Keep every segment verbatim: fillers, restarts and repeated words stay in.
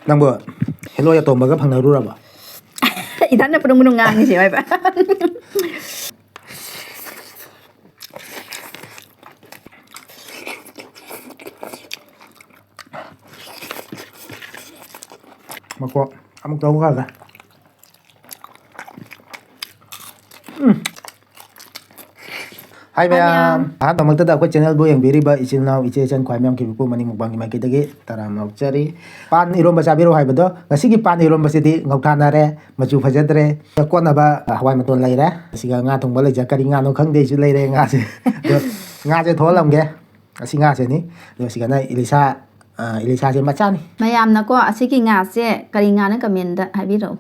ꯅꯪꯕꯨ ꯍꯦꯂꯣꯏ ꯑꯇꯣꯝꯕꯒ ꯐꯪꯅꯔꯨꯔꯕ? ꯏꯊꯟꯗ ꯄꯨꯅꯨꯡ ꯄꯨꯅꯨꯡ ꯉꯥꯡꯉꯤꯁꯦ ꯍꯥꯏꯕ꯫ ꯃꯀꯣꯛ ꯑꯃꯨꯛ ꯇꯧꯈ꯭ꯔꯒ꯫ ꯎꯝ꯫ ꯍꯥꯏ ꯃꯌꯥꯝ꯫ ꯑꯍꯥꯟꯕꯃꯛꯇꯗ ꯑꯩꯈꯣꯏ ꯆꯦꯅꯦꯜꯕꯨ ꯌꯦꯡꯕꯤꯔꯤꯕ ꯏꯆꯤꯜ ꯏꯅꯥꯎ, ꯏꯆꯦ ꯏꯆꯟ, ꯈ꯭ꯋꯥꯏ ꯃꯌꯥꯝ ꯈꯤꯕꯤꯄꯨ ꯃꯅꯤꯡ ꯃꯨꯛꯕꯥꯡꯒꯤ ꯃꯥꯏꯀꯩꯗꯒꯤ ꯇꯔꯥꯝꯅ ꯑꯣꯛꯆꯔꯤ꯫ ꯄꯥꯟ ꯏꯔꯣꯝꯕ ꯆꯥꯕꯤꯔꯣ ꯍꯥꯏꯕꯗꯣ, ꯉꯁꯤꯒꯤ ꯄꯥꯟ ꯏꯔꯣꯝꯕꯁꯤꯗꯤ ꯉꯧꯊꯥꯅꯔꯦ, ꯃꯆꯨ ꯐꯖꯗ꯭ꯔꯦ꯫ ꯀꯣꯠꯅꯕ ꯍꯋꯥꯏ ꯃꯇꯣꯟ ꯂꯩꯔꯦ꯫ ꯑꯁꯤꯒ ꯉꯥ ꯊꯣꯡꯕ ꯂꯩꯖ-, ꯀꯔꯤ ꯉꯥꯅꯣ ꯈꯪꯗꯦ, ꯑꯩꯁꯨ ꯂꯩꯔꯦ ꯉꯥꯁꯦ꯫ ꯑꯗꯣ ꯉꯥꯁꯦ ꯊꯣꯛꯍꯜꯂꯝꯒꯦ꯫ ꯑꯁꯤ ꯉꯥꯁꯦꯅꯤ꯫ ꯑꯗꯣ ꯁꯤꯒꯅ ꯏꯂꯤꯁꯥ, ꯑ, ꯏꯂꯤꯁꯥꯁꯦ ꯃꯆꯥꯅꯤ꯫ ꯃꯌꯥꯝꯅꯀꯣ ꯑꯁꯤꯒꯤ ꯉꯥꯁꯦ ꯀꯔꯤ ꯉꯥꯅꯣ comment ꯍꯥꯏꯕꯤꯔꯛꯎ꯫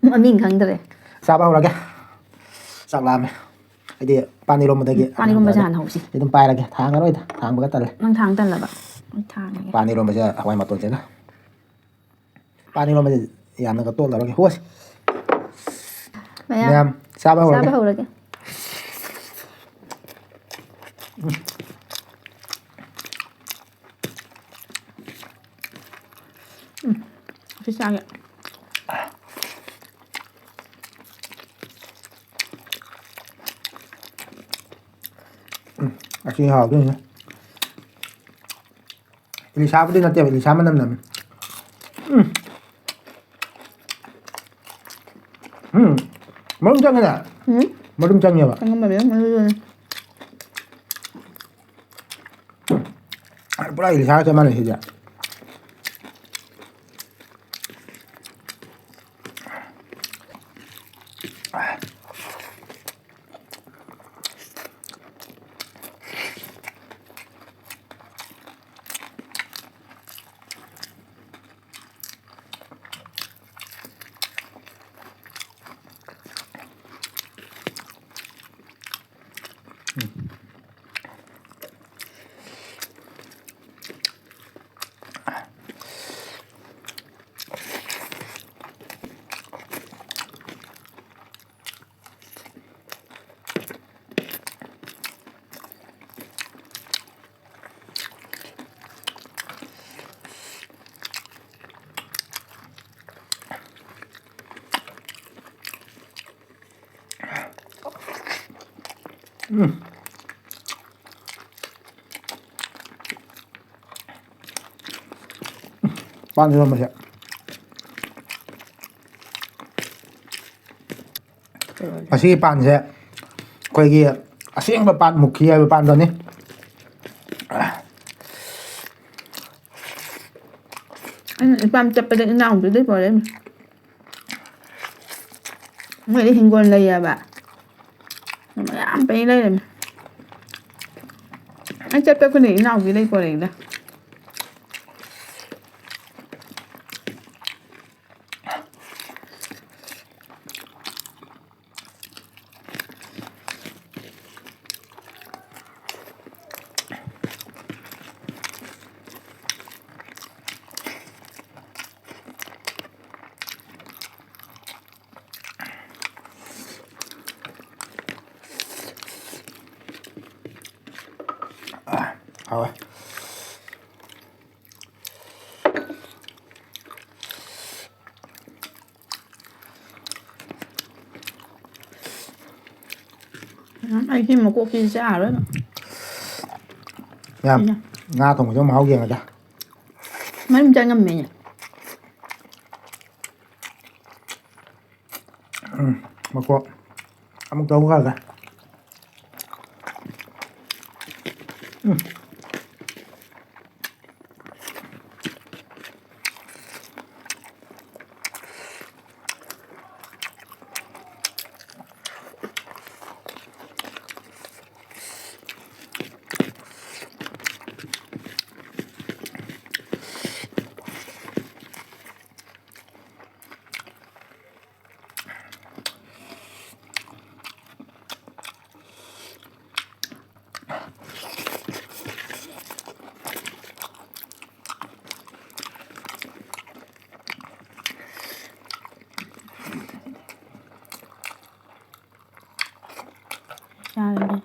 ꯃꯃꯤꯡ ꯈꯪꯗ꯭ꯔꯦ꯫ ꯆꯥꯕ ꯍꯧꯔꯒꯦ꯫ ꯆꯥꯛ ꯂꯥꯝꯃꯦ꯫ ꯑꯩꯗꯤ ꯄꯥꯟ ꯏꯔꯣꯝꯕꯗꯒꯤ ꯄꯥꯟ ꯏꯔꯣꯝꯕꯁꯦ ꯍꯥꯟꯅ ꯍꯧꯁꯤ꯫ ꯑꯩ ꯑꯗꯨꯝ ꯄꯥꯏꯔꯒꯦ꯫ ꯊꯥꯡꯉꯔꯣꯏꯗ꯫ ꯊꯥꯡꯕꯒ ꯇꯜꯂꯦ꯫ ꯅꯪ ꯊꯥꯡ ꯇꯜꯂꯕ? ꯑꯩ ꯊꯥꯡꯉꯒꯦ꯫ ꯄꯥꯟ ꯏꯔꯣꯝꯕꯁꯦ ꯍꯋꯥꯏ ꯃꯇꯣꯟꯁꯤꯒ꯫ ꯄꯥꯟ ꯏꯔꯣꯝꯕꯁꯦ ꯌꯥꯝꯅꯒ ꯇꯣꯠꯂꯔꯣꯏꯒꯦ꯫ ꯍꯣꯏ꯫ ꯃꯌꯥꯝ, ꯃꯌꯥꯝ, ꯆꯥꯕ ꯍꯧꯔꯒꯦ꯫ ꯆꯥꯕ ꯍꯧꯔꯒꯦ꯫ ꯎꯝ, ꯁꯤ ꯆꯥꯒꯦ꯫ ꯎꯝ, ꯑꯁꯤ ꯍꯥꯎꯗꯣꯏꯅꯦ꯫ ꯏꯂꯤꯁꯥꯕꯨꯗꯤ ꯅꯠꯇꯦꯕ, ꯏꯂꯤꯁꯥ ꯃꯅꯝ ꯅꯝꯃꯤ꯫ ꯎꯝ꯫ ꯎꯝ꯫ ꯃꯔꯨꯝ ꯆꯪꯉꯤꯅꯦ꯫ ꯎꯝ꯫ ꯃꯔꯨꯝ ꯆꯪꯉꯦꯕ꯫ ꯆꯪꯉꯝꯃꯅꯤ, ꯃꯔꯨꯗꯨꯅ꯫ ꯄꯨꯔꯥ ꯏꯂꯤꯁꯥꯒ ꯆꯞ ꯃꯥꯟꯅꯩ ꯁꯤꯗꯤ꯫ ꯎꯝ꯫ ꯄꯥꯟ ꯏꯔꯣꯝꯕꯁꯦ꯫ ꯃꯁꯤꯒꯤ ꯄꯥꯟꯁꯦ ꯑꯩꯈꯣꯏꯒꯤ ꯑꯁꯦꯡꯕ ꯄꯥꯟ, ꯃꯨꯈꯤ ꯍꯥꯏꯕ ꯄꯥꯟꯗꯨꯅꯤ꯫ ꯑꯩꯅ ꯏꯄꯥꯝ ꯆꯠꯄꯗ ꯏꯅꯥꯎꯄꯤꯗꯩ ꯄꯣꯔꯛꯏꯅꯦ꯫ ꯃꯣꯏꯗꯤ ꯍꯤꯡꯒꯣꯜ ꯂꯩꯌꯦꯕ꯫ ꯃꯌꯥꯝ ꯄꯩ ꯂꯩꯔꯝꯃꯦ꯫ ꯑꯩ ꯆꯠꯄ ꯈꯨꯗꯤꯡ ꯏꯅꯥꯎꯄꯤꯗꯩ ꯄꯣꯔꯛꯏꯗ꯫ ꯍꯥꯎꯋꯦ꯫ ꯎꯝ, ꯑꯩ ꯁꯤ ꯃꯀꯣꯛꯁꯤꯗꯤ ꯆꯥꯔꯔꯣꯏ꯫ ꯌꯥꯝ ꯎꯝ꯫ ꯉꯥ ꯊꯣꯡꯕꯁꯨ ꯃꯍꯥꯎ ꯌꯦꯡꯉꯗ꯫ ꯃꯅꯨꯡ ꯆꯪꯉꯝꯃꯦꯅꯦ꯫ ꯎꯝ, ꯃꯀꯣꯛ ꯑꯃꯨꯛ ꯇꯧꯈ꯭ꯔꯒ꯫ ꯎꯝ꯫ ꯆꯥꯔꯒꯦ꯫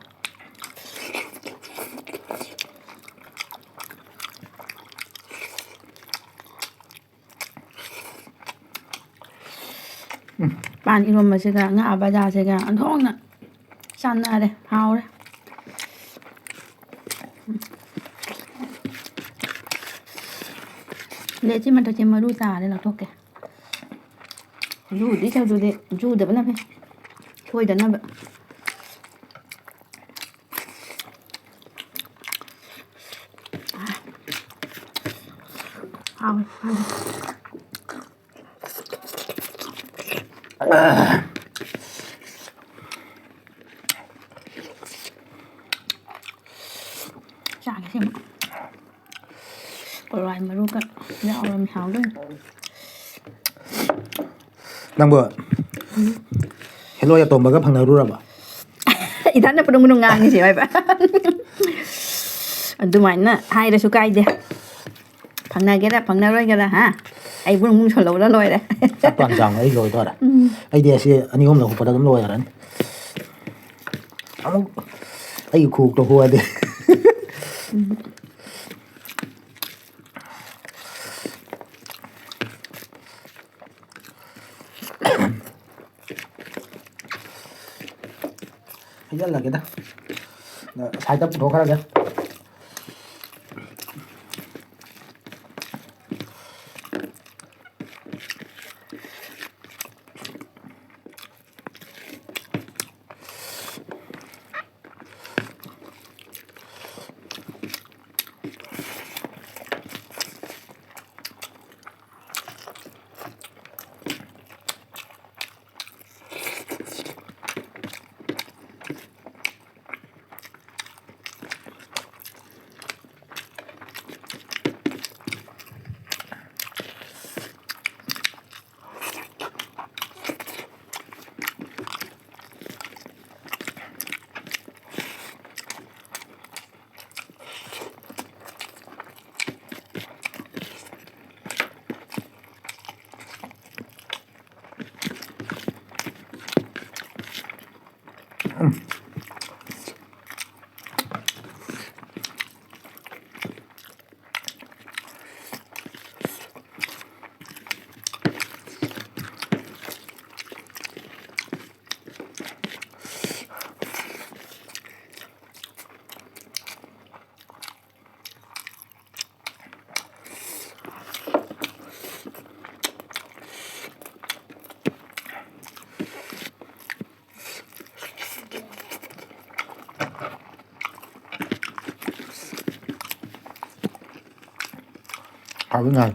ꯎꯝ꯫ ꯄꯥꯟ ꯏꯔꯣꯝꯕꯁꯤꯒ ꯉꯥ ꯚꯖꯥꯁꯤꯒ ꯑꯣꯟꯊꯣꯛꯅ ꯆꯥꯟꯅꯔꯦ, ꯍꯥꯎꯔꯦ꯫ ꯂꯦꯆꯤ ꯃꯊꯛꯁꯦ ꯃꯔꯨ ꯇꯥꯔꯦ, ꯂꯧꯊꯣꯛꯀꯦ꯫ ꯖꯨꯗꯤ ꯆꯥꯖꯨꯗꯤ, ꯖꯨꯗꯕꯅ ꯐꯩ, ꯁꯣꯏꯗꯅꯕ꯫ ꯍꯥꯎꯋꯦ, ꯍꯥꯎꯋꯦ꯫ ꯆꯥꯒꯦ ꯁꯤꯃ꯫ ꯍꯋꯥꯏ ꯃꯔꯨꯒ ꯌꯥꯎꯔꯝ ꯍꯥꯎꯗꯣꯏꯅꯤ꯫ ꯅꯪꯕꯨ ꯍꯦꯂꯣꯏ ꯑꯇꯣꯝꯕꯒ ꯐꯪꯅꯔꯨꯔꯕ? ꯏꯊꯟꯗ ꯄꯨꯅꯨꯡ ꯄꯨꯅꯨꯡ ꯉꯥꯡꯉꯤꯁꯦ ꯍꯥꯏꯕ꯫ ꯑꯗꯨꯃꯥꯏꯅ ꯍꯥꯏꯔꯁꯨ ꯀꯥꯏꯗꯦ꯫ ꯐꯪꯅꯒꯦꯔꯥ ꯐꯪꯅꯔꯣꯏꯒꯦꯔꯥ, ꯍꯥ? ꯑꯩ ꯕꯨꯡ ꯕꯨꯡ ꯁꯣꯜꯍꯧꯔ ꯂꯣꯏꯔꯦ꯫ ꯆꯥꯛꯄꯥꯟ ꯆꯥꯡ ꯑꯩ ꯂꯣꯏꯗꯣꯔꯦ꯫ ꯎꯝ꯫ ꯑꯩꯗꯤ ꯑꯁꯤ ꯑꯅꯤ ꯑꯍꯨꯝ ꯂꯧꯕꯗ ꯑꯗꯨꯝ ꯂꯣꯏꯔꯅꯤ꯫ ꯑꯃꯨꯛ ꯑꯩꯒꯤ ꯈꯨꯎꯇꯣ ꯍꯨꯔꯗꯤ꯫ ꯎꯝ꯫ ꯍꯩꯖꯜꯂꯒꯦꯗ꯫ ꯁꯥꯏꯗ ꯄꯨꯊꯣꯛꯈ꯭ꯔꯒꯦ꯫ ꯍꯥꯎꯕ ꯉꯥꯏ꯫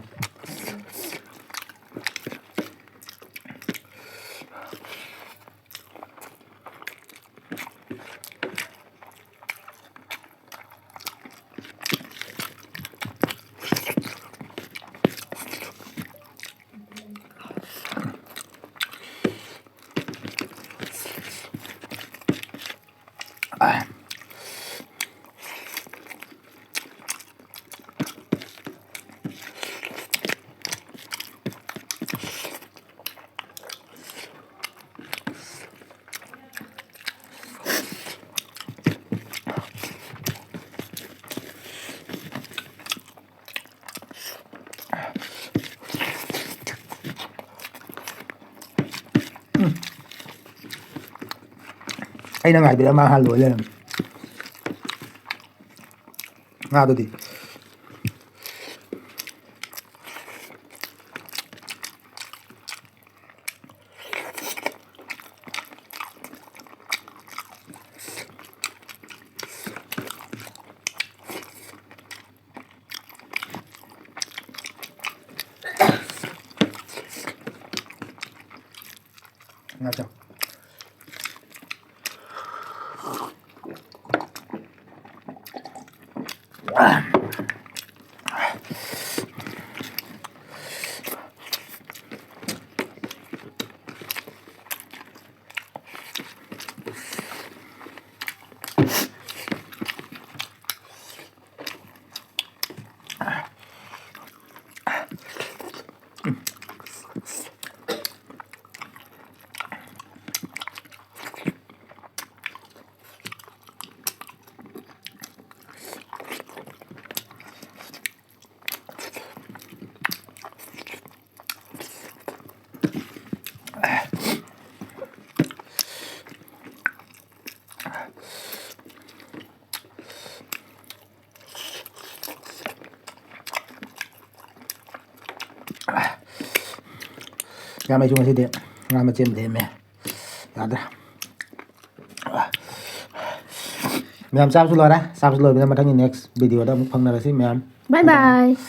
ꯑꯩꯅ ꯉꯥꯏꯕꯤꯔ ꯃꯥ ꯍꯥꯟ ꯂꯣꯏ ꯂꯩꯔꯝꯃꯦ꯫ ꯉꯥꯗꯨꯗꯤ꯫ ꯉꯥ ꯆꯥꯎ꯫ ꯏꯌꯥꯝꯕ, ꯑꯩꯁꯨ ꯉꯁꯤꯗꯤ ꯉꯥ ꯃꯆꯦꯠ ꯑꯃ ꯂꯦꯝꯃꯦ꯫ ꯌꯥꯗ꯭ꯔꯦ꯫ ꯃꯌꯥꯝ, ꯆꯥꯕꯁꯨ ꯂꯣꯏꯔꯦ꯫ ꯆꯥꯕꯁꯨ ꯂꯣꯏꯕꯅꯤꯅ ꯃꯊꯪꯒꯤ next video ꯗ ꯑꯃꯨꯛ ꯐꯪꯅꯔꯁꯤ ꯃꯌꯥꯝ꯫ Bye bye꯫